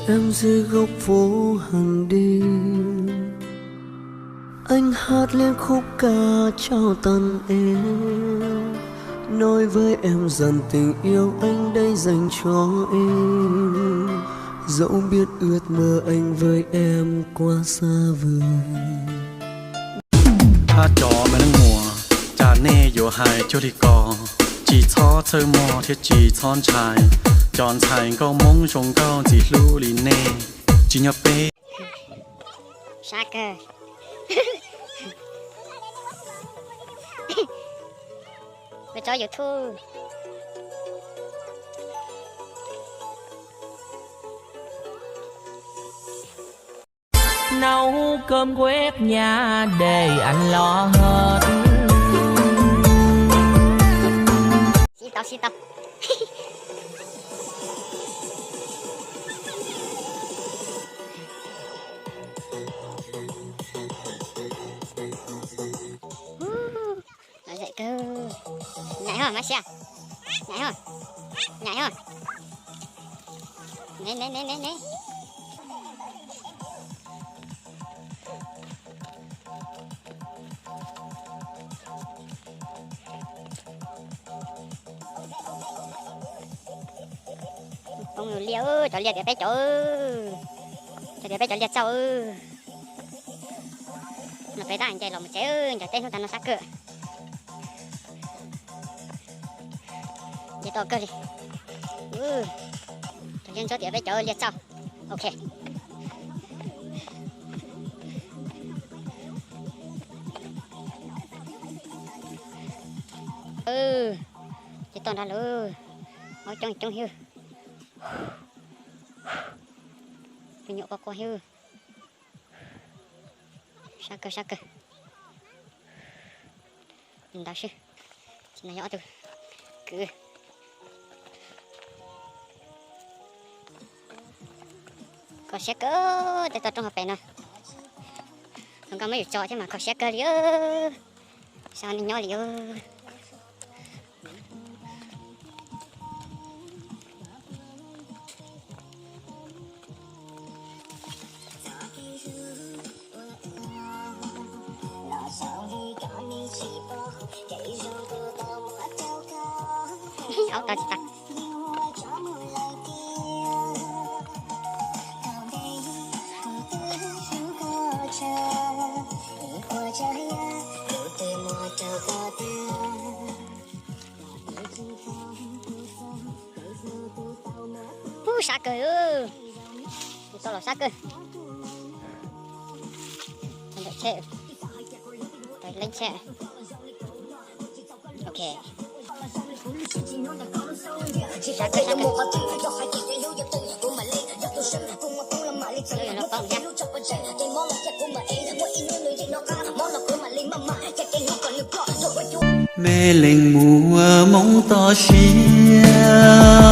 Em dưới góc phố hàng đêm, anh hát lên khúc ca chào tặng em. Nói với em rằng tình yêu anh đây dành cho em. Dẫu biết ước mơ anh với em quá xa vời. Hab cov me neej muam, cas nej yuav hais cuag li ko? Tsis txhob txhawj mog thiab tsis txhob ntshai. Cov ntxhais nkauj Hmoob zoo nkauj ntxim hlub li nej, tsis nyob peb. Sab kawg. Ua tsob YouTube. Nấu cơm quét nhà để ăn lót. Sib tau, sib tau. Lom zem kawg. Nyam ho, Mab Sia. Nyam ho. Nyam ho. Ne, ne, ne, ne, ne. Poob liaj, cov liaj tias peb cov, cov tias peb cov liaj txauj. No peb tab nce los mus tsev, ncav teb hnub tag no sab kawg. Nce tau kawg li. Cov liaj ntsuab tias peb cov liaj txauj. Ok. Ces tau nrad lawm. Aub coob coob xwb. Tus nyuam quaj quaj xwb. Sab kawg sab kawg. Ntawd xwb. Ces no yog ob tug kwv. Kho siab kawg, tej toj roob hauv pes no. Hluas nkauj muab yus tso thiab mas kho siab kawg li. Xyov nej nyob li. Aub tau tsis tau. Ub, sab kawg. Tau los sab kawg. Ntawm tsheb, leej tsheb. Ok. Sab kawg, sab kawg. Me leej muam Hmoob toj siab,